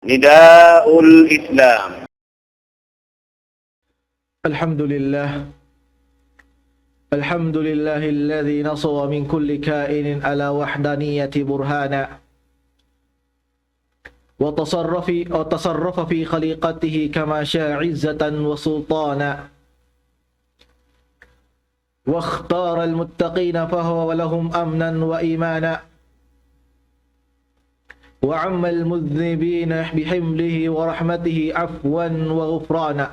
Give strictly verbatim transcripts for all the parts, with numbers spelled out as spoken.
نداء الإسلام. الحمد لله. الحمد لله الذي نصب من كل كائن على وحدانيته برهانا، وتصرف، وتصرف في خليقته كما شاء عزة وسلطانا، واختار المتقين فهوى لهم أمنا وإيمانا، وعم المذنبين بحلمه ورحمته عفوا وغفرانا،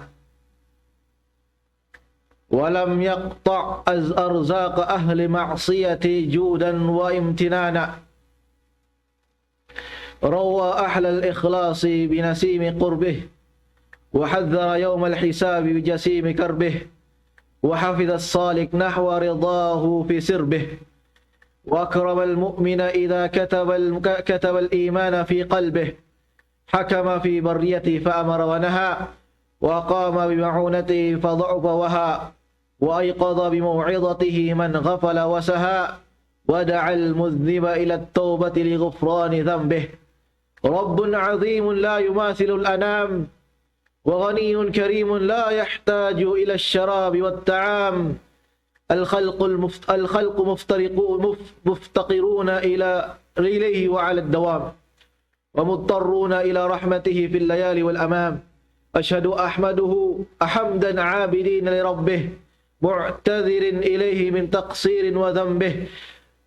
ولم يقطع أز-، أرزاق أهل المعصية جودا وامتنانا، روى أهل الإخلاص بنسيم قربه، وحذر يوم الحساب بجسيم كربه، وحفظ السالك نحو رضاه في سربه، وأكرم المؤمن إذا كتب ال-، كتب الإيمان في قلبه، حكم في بريته فأمر ونهى، وقام بمعونته فضعف وهى، وأيقظ بموعظته من غفل وسهى، ودعا المذنب إلى التوبة لغفران ذنبه. رب عظيم لا يماثل الأنام، وغني كريم لا يحتاج إلى الشراب والطعام. الخلق المفت-، الخلق مفترقو-، مف-، مفتقرون إلى، إليه وعلى الدوام، ومضطرون إلى رحمته في الليالي والأمام. أشهد أحمده حمدا عابدين لربه، معتذر إليه من تقصير وذنبه،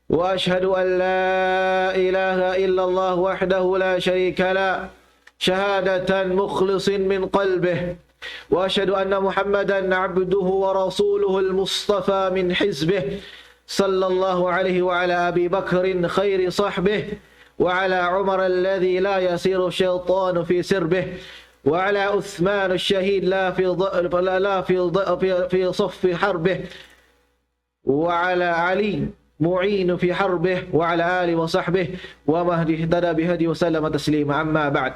وأشهد أن لا إله إلا الله وحده لا شريك له، شهادة مخلص من قلبه، وأشهد أن محمدا عبده ورسوله المصطفى من حزبه، صلى الله عليه وعلى أبي بكر خير صحبه، وعلى عمر الذي لا يسير الشيطان في سربه، وعلى عثمان الشهيد لا في ض-، لا، لا في ض-، في، في صف حربه، وعلى علي معين في حربه، وعلى آله وصحبه ومن اهتدى بهديه وسلم تسليما. أما بعد.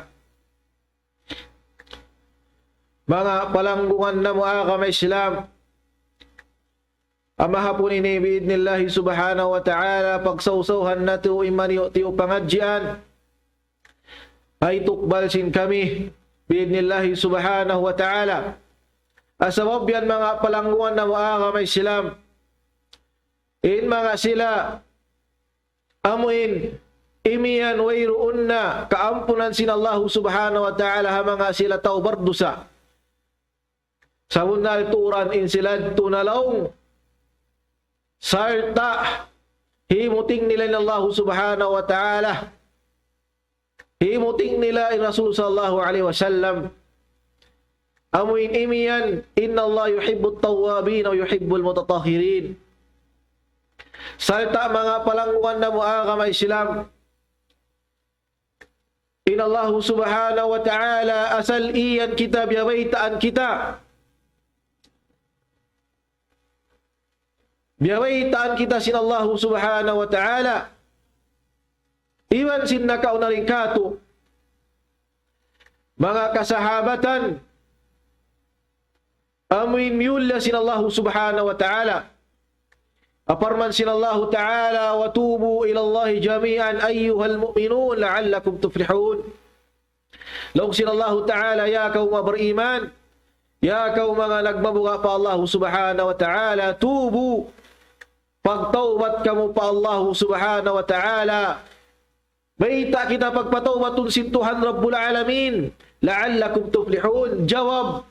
Manga palanggungan namu' agama Islam, ha mahapun ini bi'idhnillahi subhanahu wa ta'ala, pagsawsawhan natu' in maniyu'-tiyu' pangadjian, ay tukbal sin kami bi'idhnillahi subhanahu wa ta'ala. Ha sabab yan manga palanggungan namu' agama Islam, in manga sila amuin imiyan wayruun na kaampunan sin Allahu subhanahu wa ta'ala ha manga sila tau bardusa. Sabunnal tuud in sila yadtu nalaung, sarta' himuting nila in Allahu subhanahu wa ta'ala, himuting nila in Rasul sallallahu alayhi wasallam. Amuin imiyan, إن الله يحب التوابين ويحب المتطهرين. Sarta' manga palanggungan namu' agama Islam, in Allahu subhanahu wa ta'ala asal iyan kita biyabaytaan kita. Biyabaytaan kita sin Allahu subhanahu wa ta'ala iban sin nakauna dayn kātu', manga kasahabatan, amuin miyulliya sin Allahu subhanahu wa ta'ala. Parman sin Allahu ta'ala, وتوبوا إلى الله جميعا أيها المؤمنون لعلكم تفلحون. Laung sin Allahu ta'ala, ya kaw manga bariman, ya kaw manga nagmabuga' pa Allahu subhanahu wa ta'ala, tubu, pagtawbat kamu pa Allahu subhanahu wa ta'ala. Mayta' kita pagpatawbatun sin Tuhan Rabbul Alamin? لعلكم تفلحون. Jawab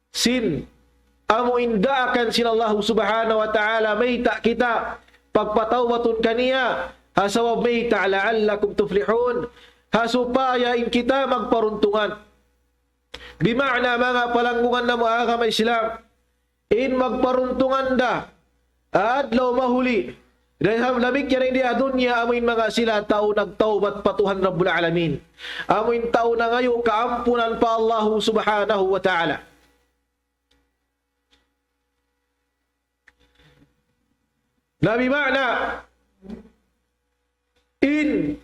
sin amuin daakan sin Allahu subhanahu wa ta'ala, mayta' kita pagpatawbatun kaniya? Ha sabab mayta', لعلكم تفلحون. Ha supaya in kita magparuntungan. Bima'na, manga palanggungan namu' agama Islam, in magparuntungan da adlaw mahuli, dayng ha damikkiyan ini ha dunya, amuin manga sila tau nagtawbat pa Tuhan Rabbul Alamin. Amuin tau nangayu' kaampunan pa Allahu subhanahu wa ta'ala. Na bima'na, in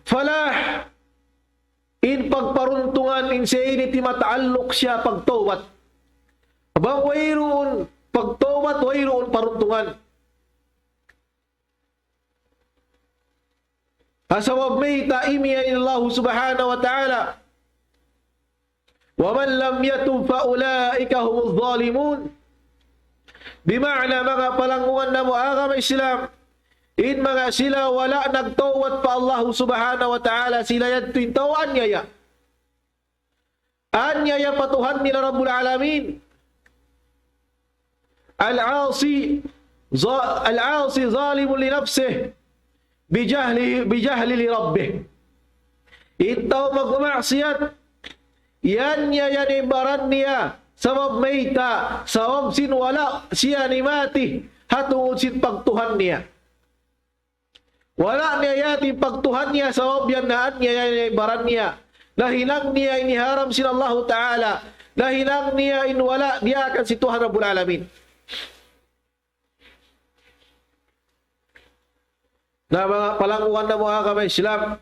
falah, in pagparuntungan, in siya ini ti mataalluk siya pagtawbat. Bang wayruun pagtawbat, wayruun paruntungan. Ha sabab mayta' imiyan in Allah subhanahu wa ta'ala, ومن لم يتب فأولئك هم الظالمون. Bima'na manga palanggungan namu' agama Islam, in manga sila wala' nagtawbat pa Allah subhanahu wa ta'ala, sila yadtu in tau anyaya. Anyaya pa Tuhan nila Rabbul Alamin. العاصي ظا-، العاصي ظالم لنفسه بجهله، بجهله لربه. In tau magmaksiyat, yan niya yan in baran niya, sabab mayta', sabab sin wala' siya nimati, ha tungud sin pagtuhan niya. Wala' niya yati in pagtuhan niya, sabab yan na anyaya niya in baran niya. Nahinang niya in hiyaram sin Allahu Ta'ala. Nahinang niya in wala' diyaakan sin Tuhan Rabbul Alamin. Na manga palanggungan namu' agama Islam,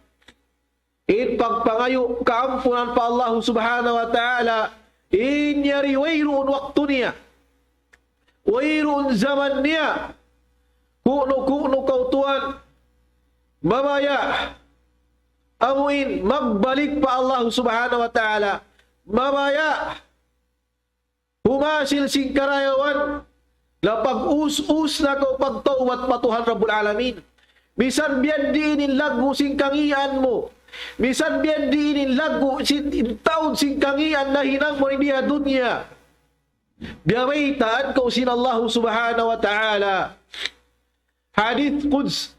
in pagpangayu' kaampunan pa Allah subhanahu wa ta'ala, in yari wayruun waktu niya, wayruun jaman niya, kunu-kunu kautuan, mabaya', amuin magbalik pa Allah subhanahu wa ta'ala, mabaya', humasil sin karayawan, na pag-us-us na kaw pagtawbat pa Tuhan Rabbul Alamin. Misan biya' diin in laggu' sin kangīan mu. Misan biya' diin in laggu' sin, in taud sin kangīan nahinang mu ini ha dunya. Biyaytaan kaw sin Allah subhanahu wa ta'ala. Hadith Quds.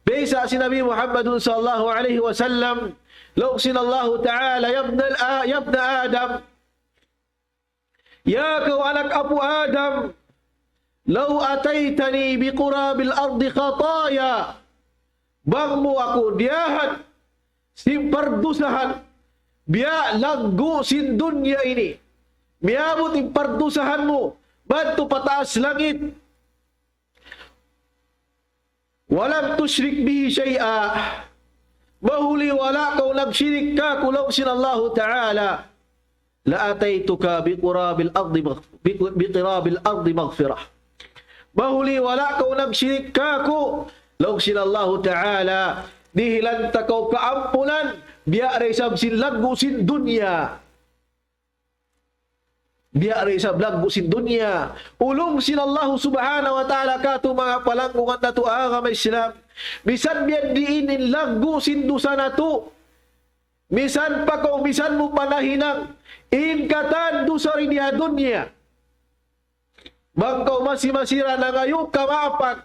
Baysa' sin Nabi Muhammadun sallallahu alayhi wa sallam, laung sin Allah ta'ala, يا ابن الآ-، يا ابن آدم, ya kaw anak apu' Adam, لو أتيتني بقراب الأرض خطايا. Bang mu aku diyahan sin pardusahan, biya' laggu' sin dunya ini. Miyabut in pardusahan mu, madtu pataas langit. ولم تشرك بي شيئا. Mahuli wala' kaw nagshirik kāku', laung sin Allahu Ta'ala. لأتيتك بقراب الأرض مغ-، بق-، بقراب الأرض مغفرة. Mahuli wala' kaw nagshirik kāku', laung sin Allahu Ta'ala, dihilan ta kaw kaampunan, biya' da isab sin laggu' sin dunya. Biya' da isab laggu' sin dunya. Ulung sin Allahu subhanahu wa ta'ala kātu' manga palanggungan natu' agama Islam. Misan biya' diin in laggu' sin dusa natu'. Misan pa kaw, misan mu pa nahinang in katan dusa ini ha dunya. Bang kaw masi-masi ra nangayu' kamaapan,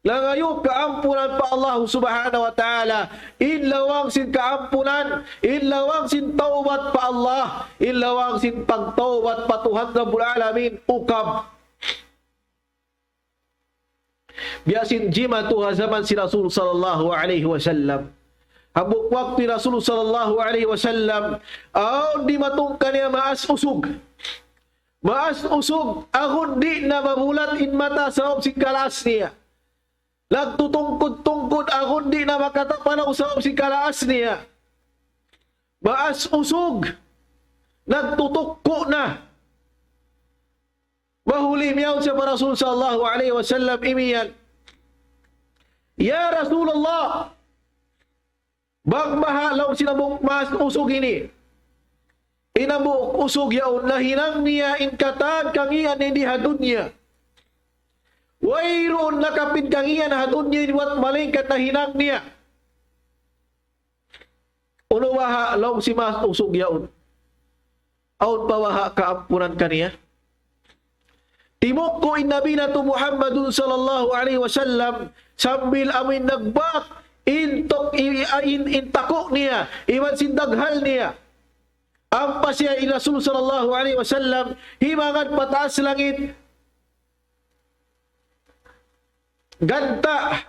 nangayu' kaampunan pa Allah subhanahu wa ta'ala, in lawang sin kaampunan, in lawang sin tawbat pa Allah, in lawang sin pagtawbat pa Tuhan Rabbul Alamin, ukab. Biya' sin jimatu ha jaman sin Rasul sallallahu alayhi wasallam. Hambuuk waktu hi Rasul sallallahu alayhi wasallam, awn dimatung kaniya maas usug. Maas usug, agun di' na mabulat in mata sabab sin kalaas niya. Nagtutungkud-tungkud, agun di' na makatapanaw sabab sin kalaas niya. Maas usug, nagtutukku' na. Mahuli miyawn siya pa Rasul sallallahu alayhi wasallam imiyan, "Ya Rasulullah, bang baha'," laung, "sin hambuuk maas usug ini. In hambuuk usug yaun nahinang niya in katan kangīan ini ha dunya. Wayruun nakapin kangīan ha dunya ini buwat malaingkan nahinang niya." "Unu baha'," laung, "sin maas usug yaun? Awn pa baha' kaampunan kaniya?" Timukku' in Nabi natu' Muhammadun sallallahu alayhi wasallam sambil amuin nagbak in tuk-, i-, i-, in, in taku' niya, iban sin daghal niya. Ampa siya in Rasul sallallahu alayhi wasallam himangad pataas langit. Ganta'.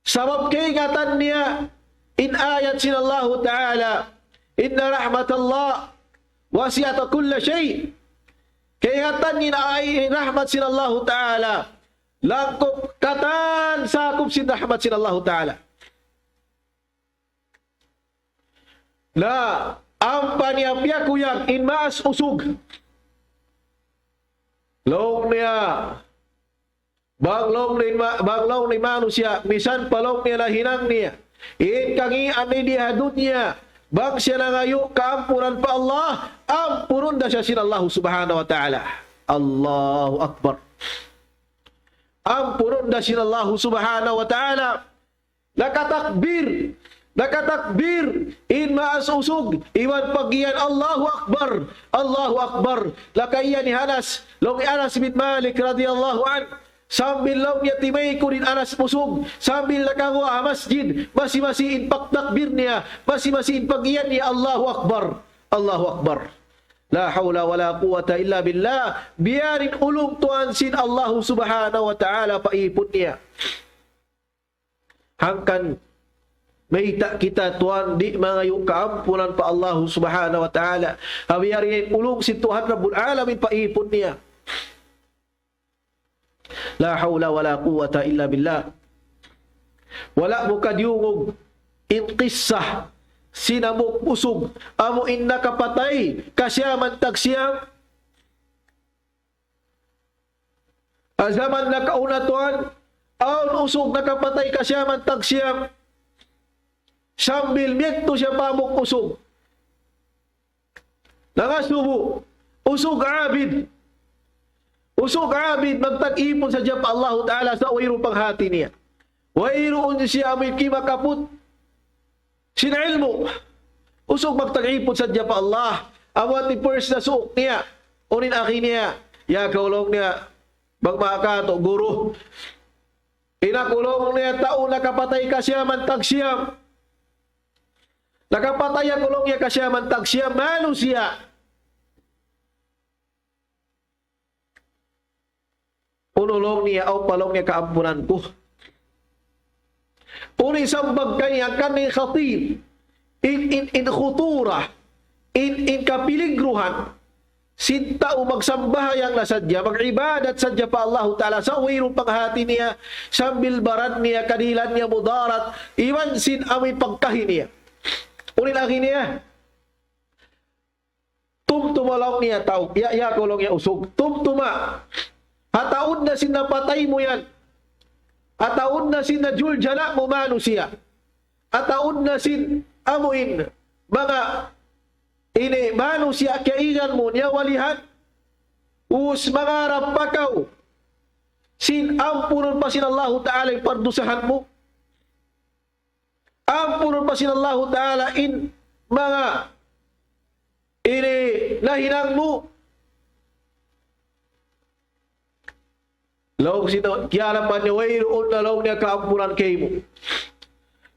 Sabab kaingatan niya in ayat sin Allahu Ta'ala, إن رحمة الله وسعت كل شيء. Kaingatan niya in ay-, in rahmat sin Allahu Ta'ala. Langkup katan sakup sin rahmat sin Allahu Ta'ala. Na, ampa niya piyakuyag in maas usug. Laung niya, Bang laung niya ma-, bang laung niya manusiya', misan pa laung niya nahinang niya in kangīan niya di ha dunya, bang siya nangayu' kaampunan pa Allah, ampunun da siya sin Allah Subhanahu wa Ta'ala. Allahu Akbar. Ampunun da sin Allah Subhanahu wa Ta'ala. Nakatakbir, nakatakbir in maas usug, iban pag-iyan, "Allahu Akbar, Allahu Akbar." Laung hi Anas, laung hi Anas bin Malik radiyallahu anhu, sambil laung niya timaykud in Anas usug, sambil nakaguwa' ha masjid, masi-masi in pagtakbir niya, masi-masi in pag-iyan niya, "Allahu Akbar, Allahu Akbar. La hawla wa la quwwata illa billah." Biya' diin ulung tuwan sin Allah Subhanahu wa Ta'ala pa īpun niya. Hangkan mayta' kita tuwan di' mangayu' kaampunan pa Allah Subhanahu wa Ta'ala. Ha biya' diin ulung sin Tuhan Rabbul Alamin pa īpun niya. La hawla wa la quwwata illa billah. Wala' mu kadiyungug in kissa sin hambuuk usug, amu in nakapatay kasiyam tag siyam. Ha jaman nakauna tuwan, awn usug nakapatay kasiyam tag siyam. Sambil miyadtu siya pa hambuuk usug. Nangasubu, usug abid. Usug abid, magta'at īpun sadja pa Allahu Ta'ala sa' wayruun panghati niya. Wayruun siya amuin kimakaput sin ilmu'. Usug magta'at īpun sadja pa Allah. Amu in first na suuk niya. Unu in agi niya? "Ya kaw," laung niya, "bang maas katu' guru. In aku," laung niya, "tau nakapatay kasiyam tag siyam. Nakapatay aku," laung niya, "kasiyam tag siyam manusiya'. Unu," laung niya, "awn pa," laung niya, "kaampunan ku?" Unu in sambag kaniya, hangkan in khatir, in, in, in khutura, in, in kapiligruhan sin tau magsambahayang na sadja, mag-ibadat sadja pa Allahu Ta'ala, sa' wayruun panghati niya, sambil baran niya, kadihilan niya mudarat, iban sin amuin pagkahi niya. Unu in agi niya? "Tumtuma," laung niya, "tau, ya, ya kaw," laung niya, "usug. Tumtuma. Ha taud na sin napatay mu yan. Ha taud na sin najuljana' mu manusiya'. Ha taud na sin amuin manga ini manusiya' kaigan mu, niyawalihan. Us mangarap pa kaw sin ampunun pa sin Allahu Ta'ala in pardusahan mu. Ampunun pa sin Allahu Ta'ala in manga ini nahinang mu." Laung sin, kiyalaman niya, "Wayruun na," laung niya, "kaampunan kaymu."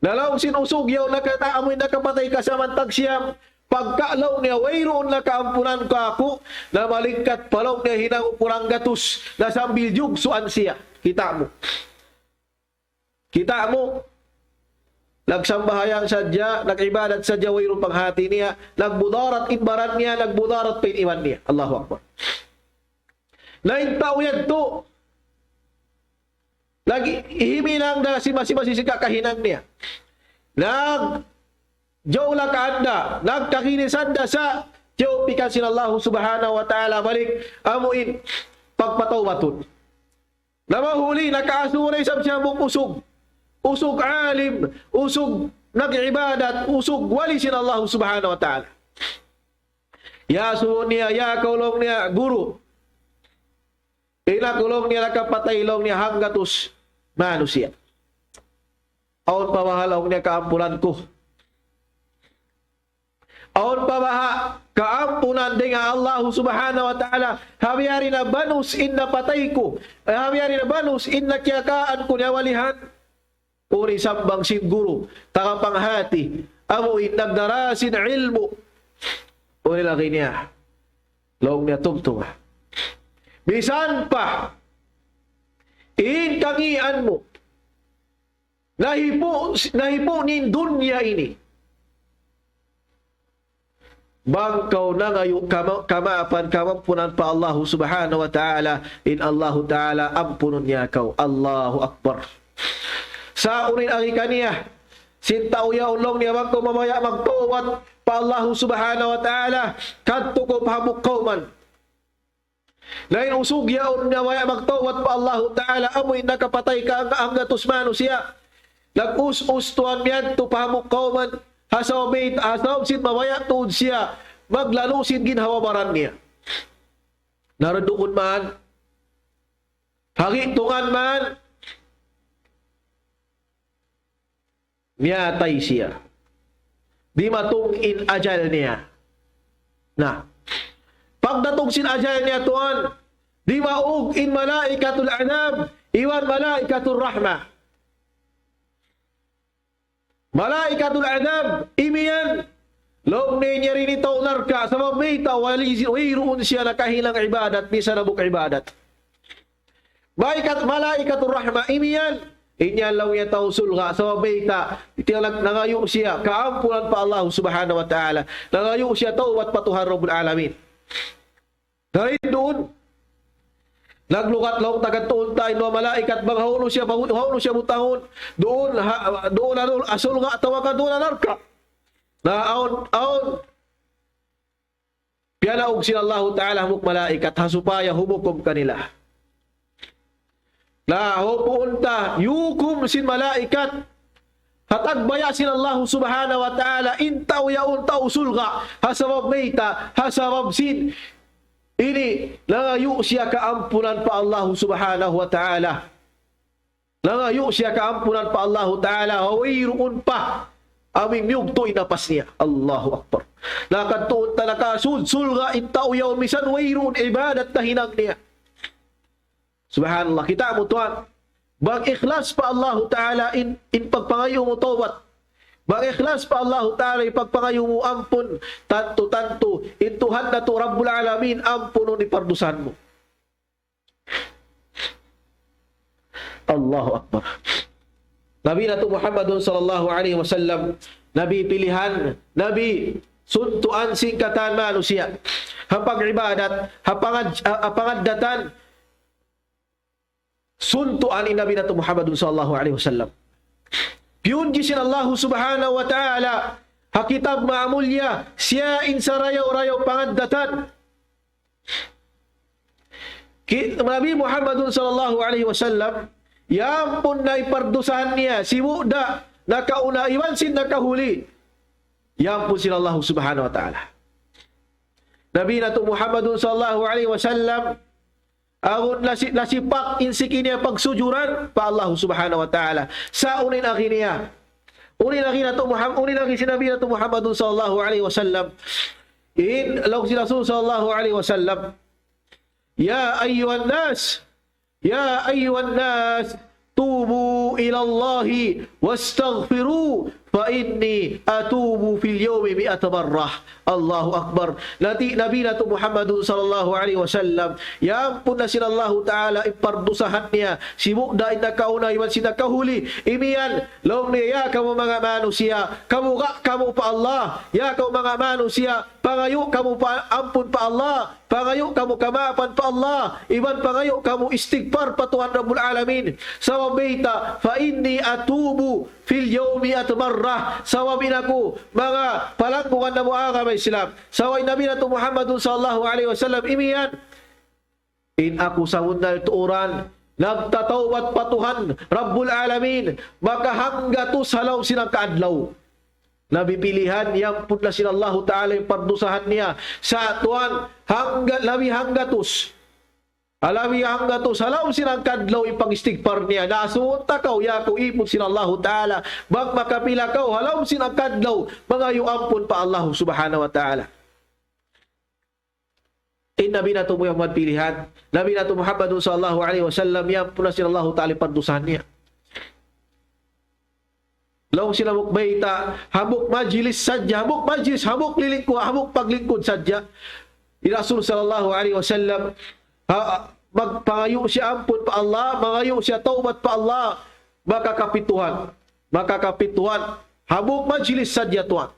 Na laung sin usug, "Yaun na kata' amuin nakapatay kasiyam tag siyam, pagka," laung niya, "wayruun na kaampunan kāku', na malingkat pa," laung niya, "hinang ku hanggatus, na sambil jugsuan siya." Kita' mu. Kita' mu, nagsambahayang sadja, nag-ibadat sadja, wayruun panghati niya, nagmudarat in baran niya, nagmudarat pa in iman niya. Allahu Akbar. Na in tau yadtu, naghiminang da sin masi-masi sin kakahinang niya. Nag-, jawla kaanda, nagkakinisan da sa' tiyupikan sin Allah Subhanahu wa Ta'ala balik, amuin pagpatawbatun. Na mahuli, nakaasubu na isab siya hambuuk usug. Usug alim, usug nag-ibadat, usug wali sin Allah Subhanahu wa Ta'ala. Iyasubu niya, "Ya kaw," laung niya, "guru. In aku," laung niya, "nakapatay," laung niya, "hanggatus manusiya'. Awn pa baha'," laung niya, "kaampunan ku? Awn pa baha' kaampunan dayn ha Allah Subhanahu wa Ta'ala? Ha biya' diin na banus in napatay ku. Ha biya' diin na banus in nakiyakaan ku niyawalihan." Unu in sambung sin guru, tagapanghati, amu in nagdara sin ilmu'. Unu in agi niya? Laung niya, "Tumtuma. Misan pa in kangīan mu nahipu', nahipu' niya in dunya ini, bang kaw nangayu' kama-, kamaapan, kaampunan pa Allahu Subhanahu wa Ta'ala, in Allahu Ta'ala ampunun niya kaw." Allahu Akbar. Sa' unu in agi kaniya sin tau yaun, laung niya, "Bang kaw mabaya' magtawbat pa Allahu Subhanahu wa Ta'ala, kadtu kaw pa hambuuk kawman. Na in usug yaun na mabaya' magtawbat pa Allahu Ta'ala, amu in nakapatay ka hanggatus manusiya'. Nag-us-us tuwan miyadtu pa hambuuk kawman, ha sabab mayta', ha sabab sin mabaya' tuud siya maglanu' sin ginhawa-baran niya. Na duun man, ha gi'tungan man, miyatay siya. Dimatung in ajal niya. Na, pagdatung sin ajal niya tuwan, dimaug in malaikatul adhab, iban malaikatul rahmah. Malaikatul adhab, imiyan, laung niya ini tau narka', sabab mayta', wali-, wayruun siya nakahinang ibadat, misan hambuuk ibadat. Malaikat, malaikatur rahma, imiyan, in yan laung niya tau surga', sabab mayta', iti nag-, nangayu' siya kaampunan pa Allah Subhanahu wa Ta'ala, nangayu' siya tawbat pa Tuhan Rabbul Alamin. Dayn duun, naglugat laung ta kadtuun ta in malaikat bang hawnu siya, hawnu siya butangun. Duun, ha, duun, ha surga' atawa ka duun ha narka'. Na awn, awn piyanaug sin Allahu Ta'ala hambuuk malaikat ha supaya humukum kanila. Na hupuun ta, yukum sin malaikat. Ha tagbaya' sin Allahu Subhanahu wa Ta'ala, in tau yaun tau surga', ha sabab mayta', ha sabab sin ini, nangayu' siya kaampunan pa Allahu Subhanahu wa Ta'ala. Nangayu' siya kaampunan pa Allahu Ta'ala, ha wayruun pa amu in miyugtu' in napas niya. Allahu Akbar. Na kadtuun ta nakasud surga' in tau yaun misan wayruun ibadat nahinang niya. Subhanallah, kita' mu tuwan. Bang ikhlas pa Allahu Ta'ala in, in pagpangayu' mu tawbat. Bang ikhlas pa Allahu Ta'ala in pagpangayu' mu ampun, tantu-tantu, in Tuhan natu' Rabbul Alamin, ampunun in pardusahan mu. Allahu Akbar. Nabi natu' Muhammadun sallallahu alayhi wasallam, Nabi pilihan, Nabi suntuan sin katan manusiya'. Ha pag-ibadat, ha pangad-, ha, ha pangaddatan, suntuan in Nabi natu' Muhammadun sallallahu alayhi wasallam. Piyunji sin Allahu Subhanahu wa Ta'ala, ha kitab mahamulya, siya in sarayaw-rayaw pangaddatan. Ki-, Nabi Muhammadun sallallahu alayhi wasallam, yaun pun na in pardusahan niya, sibu' da nakauna iban sin nakahuli. Yaun pun sin Allahu Subhanahu wa Ta'ala. Nabi natu' Muhammadun sallallahu alayhi wasallam, awn nasi-, nasipak in siki niya pagsujuran pa Allahu Subhanahu wa Ta'ala. Sa' unu in agi niya. Unu in agi natu' Muham-, unu in agi sin Nabi natu' Muhammadun sallallahu alayhi wasallam. In laung sin Rasul sallallahu alayhi wasallam, يا أيها الناس، يا أيها الناس، توبوا إلى الله واستغفروه، فإني أتوب في اليوم مائة مرة. Allahu Akbar. Nati Nabi natu' Muhammadun sallallahu alayhi wasallam, yaun pun na sin Allahu Ta'ala in pardusahan niya, sibu' da in nakauna iban sin nakahuli. Imiyan, laung niya, ya kamu manga manusiya', kamuga' kamu pa Allah. Ya kamu manga manusiya', pangayu' kamu pa, ampun pa Allah. Pangayu' kamu kamaapan pa Allah, iban pangayu' kamu istighfar pa Tuhan Rabbul Alamin. Sabab mayta', فإني أتوب في اليوم مائة مرة. Sabab in aku, manga palanggungan namu' agama Islam. Sabab in Nabi natu' Muhammadun sallallahu alayhi wasallam imiyan. In aku sabunnal tuud nagtatawbat pa Tuhan Rabbul Alamin, makahanggatus ha lawm sin hangka adlaw. Nabi pilihan, yaun pun na sin Allahu Ta'ala in pardusahan niya. Sa' tuwan, hangga-, labi hanggatus. Labi hanggatus, ha lawm sin hangka adlaw in pag-istighfar niya. Na asubuhun ta kaw, ya kaw ipun sin Allahu Ta'ala. Bang makapila kaw, ha lawm sin hangka adlaw, mangayu' ampun pa Allahu Subhanahu wa Ta'ala. In Nabi natu' Muhammad pilihan. Nabi natu' Muhammadun sallallahu alayhi wasallam, yaun pun na sin Allahu Ta'ala in pardusahan niya. Laung sin hambuuk bayta', hambuuk majlis sadja, hambuuk majlis, hambuuk lilingku-, hambuuk paglingkud sadja. In Rasul sallallahu alayhi wasallam, ha, magpangayu' siya ampun pa Allah, mangayu' siya tawbat pa Allah, makakapituhan. Makakapituhan. Hambuuk majlis sadja tuwan.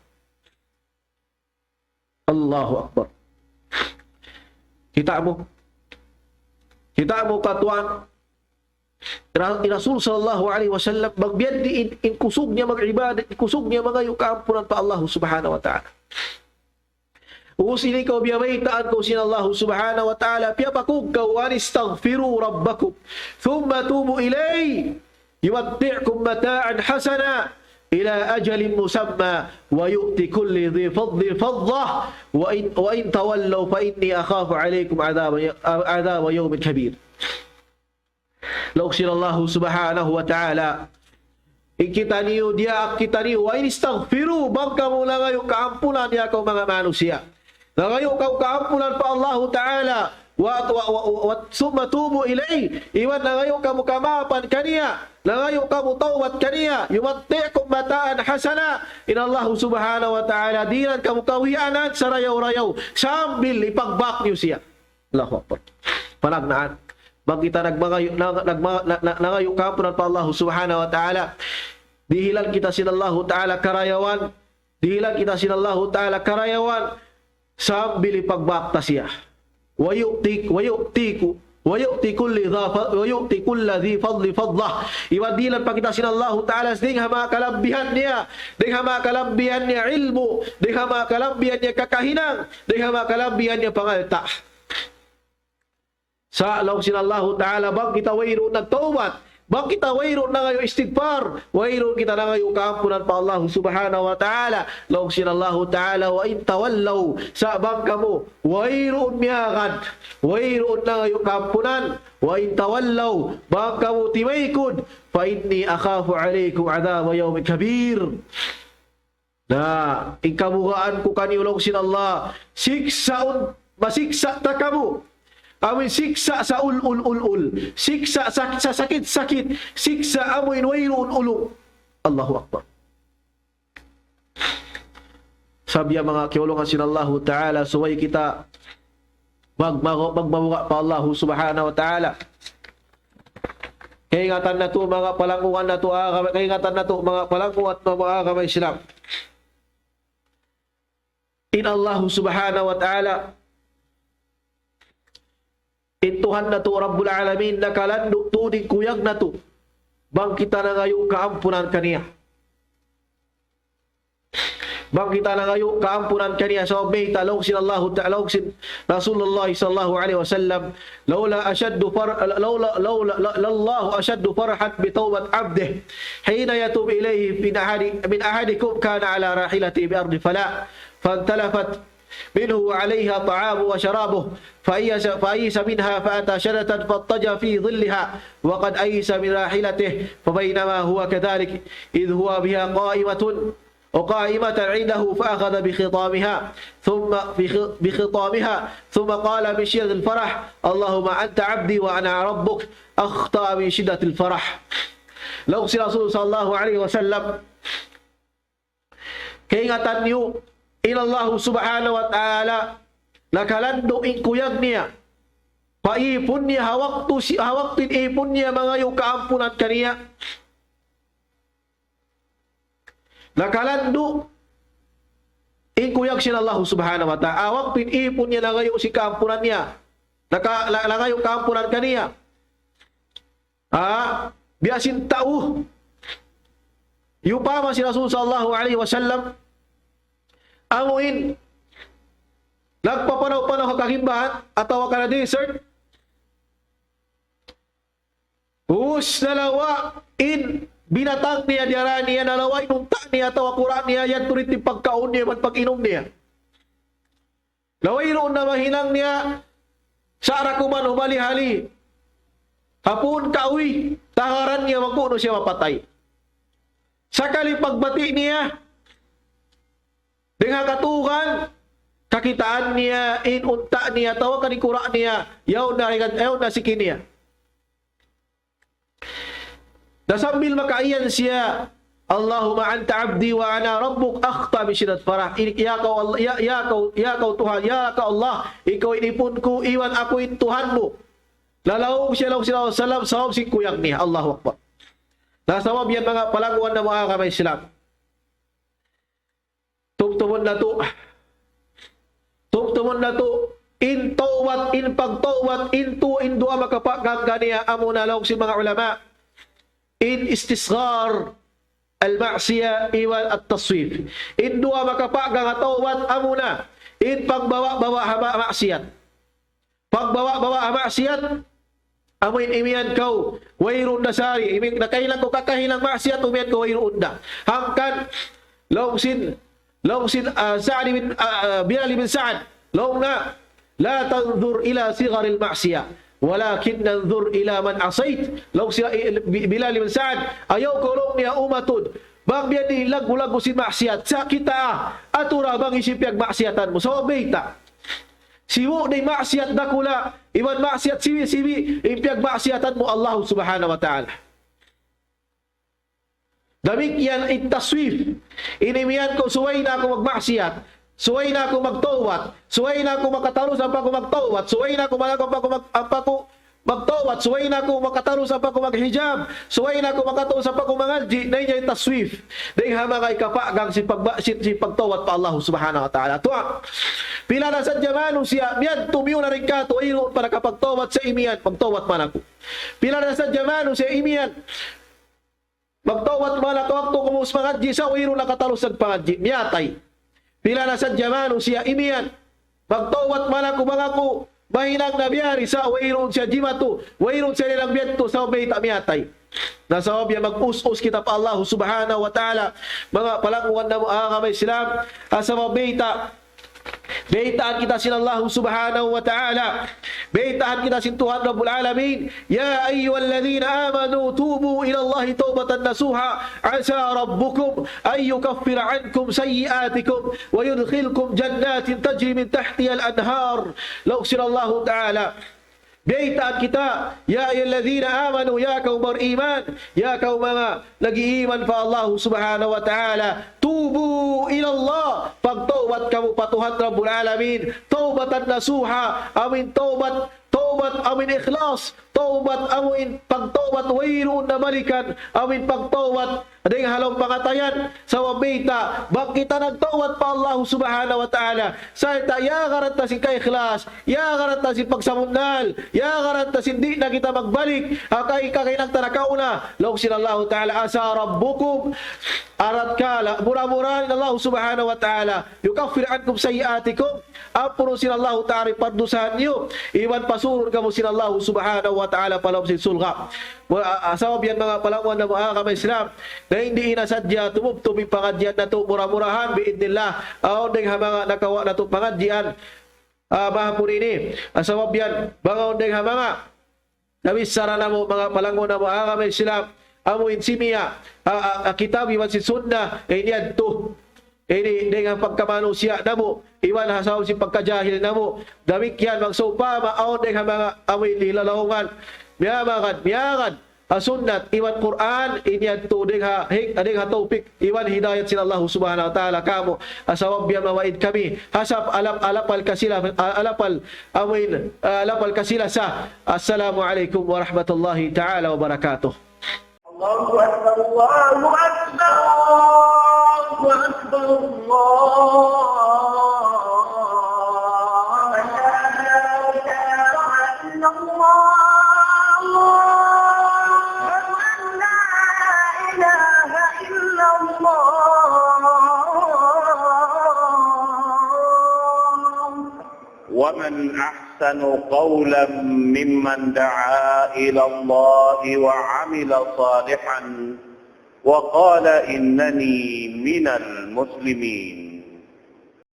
Allahu Akbar. Kita' mu. Kita' mu katuan. Ra-, Rasul sallallahu alayhi wasallam, magbiyan di in, in kusug niya mag-ibadat, in kusug niya mangayu' kaampunan pa Allah Subhanahu wa Ta'ala. Ubus ini kaw biyabaytaan kaw sin Allahu Subhanahu wa Ta'ala, piyapakug kaw, وأن استغفروا ربكم ثم توبوا إليه يمتعكم متاعا حسنا إلى أجل مسمى ويؤت كل ذي فضل فضله وإن، وإن تولوا فإني أخاف عليكم عذاب ي-، عذاب يوم كبير. Laung sin Allahu Subhanahu wa Ta'ala, in kitaniyu, diyaak kitaniyu, وأن استغفروا, bang kamu nangayu' kaampunan, ya kaw manga manusiya'. Nangayu' kamu kaampunan pa Allahu Ta'ala, wa, wa, wa, wa, ثم توبوا إليه, iban nangayu' kamu kamaapan kaniya, nangayu' kamu tawbat kaniya, يمتعكم متاعا حسنا, in Allahu Subhanahu wa Ta'ala, dihilan kamu kawiyanan sarayaw-rayaw, sambil ipagbak niyu siya. Allahu Akbar. Panagnaan. Bang kita nagmangayu', nag-, nagma-, na-, na-, nangayu' kaampunan pa Allahu Subhanahu wa Ta'ala, dihilan kita sin Allahu Ta'ala karayawan, dihilan kita sin Allahu Ta'ala karayawan, sambil ipagbak ta siya. ويؤتي، ويؤتي، ويؤتي كل ذا ف-، ويؤتي كل ذي فضل فضله. Iban dihilan pa kita sin Allahu Ta'ala sin dayng ha manga kalabihan niya, dayng ha manga kalabihan niya ilmu', dayng ha manga kalabihan niya kakahinang, dayng ha manga kalabihan niya pangalta'. Sa' laung sin Allahu Ta'ala, bang kita wayruun nagtawbat, bang kita wayruun nangayu' istighfar, wayruun kita nangayu' kaampunan pa Allahu Subhanahu wa Ta'ala. Laung sin Allahu Ta'ala, وإن تولوا, sa' bang kamu wayruun miyagad, wayruun nangayu' kaampunan, وإن تولوا, bang kamu timaykud, فإني أخاف عليكم عذاب يوم كبير. Na, in kabugaan ku kaniyu laung sin Allah, siksaun, masiksa' ta kamu. Amuin siksa' sa ul, ul, ul, ul. Siksa' sa, sa sakit-sakit. Siksa' amuin wayruun ulung. Allahu Akbar. Sabab ya manga kiyaulungan sin Allahu Ta'ala, subay kita mag-, mag-, magmabuga' pa Allahu Subhanahu wa Ta'ala. Kaingatan natu', manga palanggungan natu' agama, kaingatan natu', manga palanggungan natu', manga agama Islam. In Allahu Subhanahu wa Ta'ala, in Tuhan natu' Rabbul Alamin, nakalandu' tuud in kuyag natu'. Bang kita nangayu' kaampunan kaniya. Bang kita nangayu' kaampunan kaniya, sabab mayta', laung sin Allahu Ta'ala, laung sin Rasulullah sallallahu alayhi wasallam, لولا أشد فر-، لولا، لولا، ل-، لله أشد فرحا بتوبة عبده حين يتوب إليه من أحد، من أحدكم كان على راحلته بأرض فلاة فانتلفت منه وعليها طعامه وشرابه فأيس، فأيس منها فأتى شجرة فاضطجع في ظلها وقد أيس من راحلته فبينما هو كذلك إذ هو بها قائمة وقائمة عنده فأخذ بخطامها ثم بخ-، بخطامها ثم قال من شدة الفرح: اللهم أنت عبدي وأنا ربك، أخطأ من شدة الفرح. Laung sin Rasul sallallahu alayhi wasallam, kaingatan niyu, in Allahu Subhanahu wa Ta'ala, nakalandu' in kuyag niya pa īpun niya ha waktu si-, ha waktu in īpun niya mangayu' kaampunan kaniya. Nakalandu' in kuyag sin Allahu Subhanahu wa Ta'ala. Ha waktu in īpun niya nangayu' sin kaampunan niya. Naka-, na-, nangayu' kaampunan kaniya. Ha? Biya' sin tau. Iyupama sin Rasul sallallahu alayhi wasallam, amuin nagpapanaw-panaw ha kagimbahan atawa kan desert. Ubus nalawa' in binatang niya, diyara niya, nalawa' in unta' niya atawa kura' niya, yadtu da in pagkaun niya iban pag-inum niya. Na wayruun na mahinang niya, sa' da kuman humali-hali. Ha puun kahuy, tangaran niya bang ku'nu siya mapatay. Sakali pagbati' niya, dayn ha katuugan, kakitaan niya in unta' niya, atawa kan kura' niya, yaun na, yaun na siki niya. Na sambil makaiyan siya, اللهم أنت عبدي وأنا ربك، أخطأ من شدة الفرح. Ini, ya kaw Allah, ya, ya kaw, ya kaw Tuhan, ya kaw Allah, ikaw in īpun ku, iban aku in Tuhan mu. Nalaung siya, laung sin Rasul sallallahu alayhi wasallam, sabab sin kuyag niya. Allahu Akbar. Na sabab yan manga palangguan namu' ha agama Islam. Tumtumun natu'. Tumtumun natu'. In tawbat, in pagtawbat, in tu-, in duwa makapagkangkaniya, amuna laung sin manga ulama. In istisghar al-ma'siyah iban at-taswif. In duwa makapagkang tawbat, amuna. In pagbawa-bawa ha ma-, maksiyat. Pagbawa-bawa ha maksiyat, amu in imiyan kaw, wayruun da sari, imiyan nakahinang kaw kakahinang maksiyat, umiyan kaw wayruun da. Hangkan, laung sin, laung sin, ah, Sa'd bin, ah, ah, Bilal bin Sa'd, laung niya, لا تنظر إلى صغر المعصية، ولكن انظر إلى من عصيت. Laung sin, eh, Bi-, Bilal bin Sa'd, ayaw kaw laung niya umatud bang biya' diin laggu'-laggu' sin maksiyat. Sa' kitaa, atura bang hisiyu in piyagmaksiyatan mu. Sabab mayta'? Sibu' da in maksiyat dakula', iban maksiyat sibi'-sibi', in piyagmaksiyatan mu Allah Subhanahu wa Ta'ala. Damikkiyan in taswif. In imiyan kaw subay na aku magmaksiyat, subay na aku magtawbat, subay na aku makatarus ampa aku magtawbat, subay na aku malakaw ampa aku mag-, ampa aku magtawbat, subay na aku makatarus ampa aku maghijab, subay na aku makatarus ampa aku mangadji', na in yan taswif. Dayn ha manga hikapagang sin pagba-, sin, sin pagtawbat pa Allah Subhanahu wa Ta'ala. Tuwa, pila na sadja manusiya', miyadtu miyuna dayn katu', wayruun pa nakapagtawbat sa imiyan, magtawbat man aku. Pila na sadja manusiya' imiyan, magtawbat man aku waktu kumus mangadji', sa' wayruun nakatarus nagpangadji', miyatay. Pila na sadja manusiya' imiyan, magtawbat man aku bang aku mahinang na biyari, sa' wayruun siya jimatu, wayruun siya nilang biyadtu, sabab mayta', miyatay. Na sabab yan mag-us-us kita pa Allah Subhanahu wa Ta'ala, manga palanggungan namu' agama Islam, ah, sabab mayta', baytaan kita sin Allah Subhanahu wa Ta'ala. Baytaan kita sin Tuhan Rabbul Alamin. يا أيها الذين آمنوا توبوا إلى الله توبة نصوحا عسى ربكم أن يكفر عنكم سيئاتكم ويدخلكم جنات تجري من تحتها الأنهار. Laung sin Allah Ta'ala. Baytaan kita, يا أيها الذين آمنوا, ya kaw bariman, ya kaw manga nag-iiman pa Allah Subhanahu wa Ta'ala, توبوا إلى الله, pagtawbat kamu pa Tuhan Rabbul Alamin, توبة نصوحا, amuin tawbat, tawbat amuin ikhlas, tawbat amuin pagtawbat wayruun na balikan, amuin pagtawbat dayn ha lawm pangatayan. Sabab mayta', bang kita nagtawbat pa Allah Subhanahu wa Ta'ala, sarta' iyagaran ta sin kaikhlas, iyagaran ta sin pagsabunnal, iyagaran ta sin di' na kita magbalik ha kay-, kakahinang ta nakauna. Laung sin Allah Ta'ala, عسى ربكم, aratkala, mura-murahan in Allah Subhanahu wa Ta'ala, يكفر عنكم سيئاتكم, ampunun sin Allah Ta'ala in pardusahan niyu, iban pasurun kamu sin Allah Subhanahu wa Ta'ala pa lawm sin surga'. Wa-, a-, a-, sabab yan manga palanggungan namu' agama Islam, na in di' na sadja tumubtub in pangadjian natu', mura-murahan, bi'idhnillah, awn dayng ha manga nakawa' natu' pangadjian, ah, mahapun ini. Ah, sabab yan, bang awn dayng ha manga nabichara namu', manga palanggungan namu' agama Islam, amu in simiya, ah, ah, ah, kitab iban sin sunnah, ini yadtu. Ini dayng ha pagkamanusiya' namu', iban ha sabab sin pagkajahil namu'. Damikkiyan bang sawpama awn dayng ha manga amu in lalaungan, miyamagad, miyagad ha sunnat iban Qur'an, ini yadtu dayng ha hik-, dayng ha tawpik iban hidayat sin Allah Subhanahu wa Ta'ala kamu. Ah, sabab yan mawaid kami. Hasab alap-, alapal kasila-, ah, alapal amuin, ah, alapal kasilasa. Assalamu alaykum warahmatullahi ta'ala wabarakatuh. الله أكبر، الله أكبر، الله أكبر، الله أكبر. أشهد أن لا إله إلا الله. أشهد أن لا إله إلا الله. ومن أحسن قولا ممن دعا إلى الله وعمل صالحا وقال إنني من المسلمين.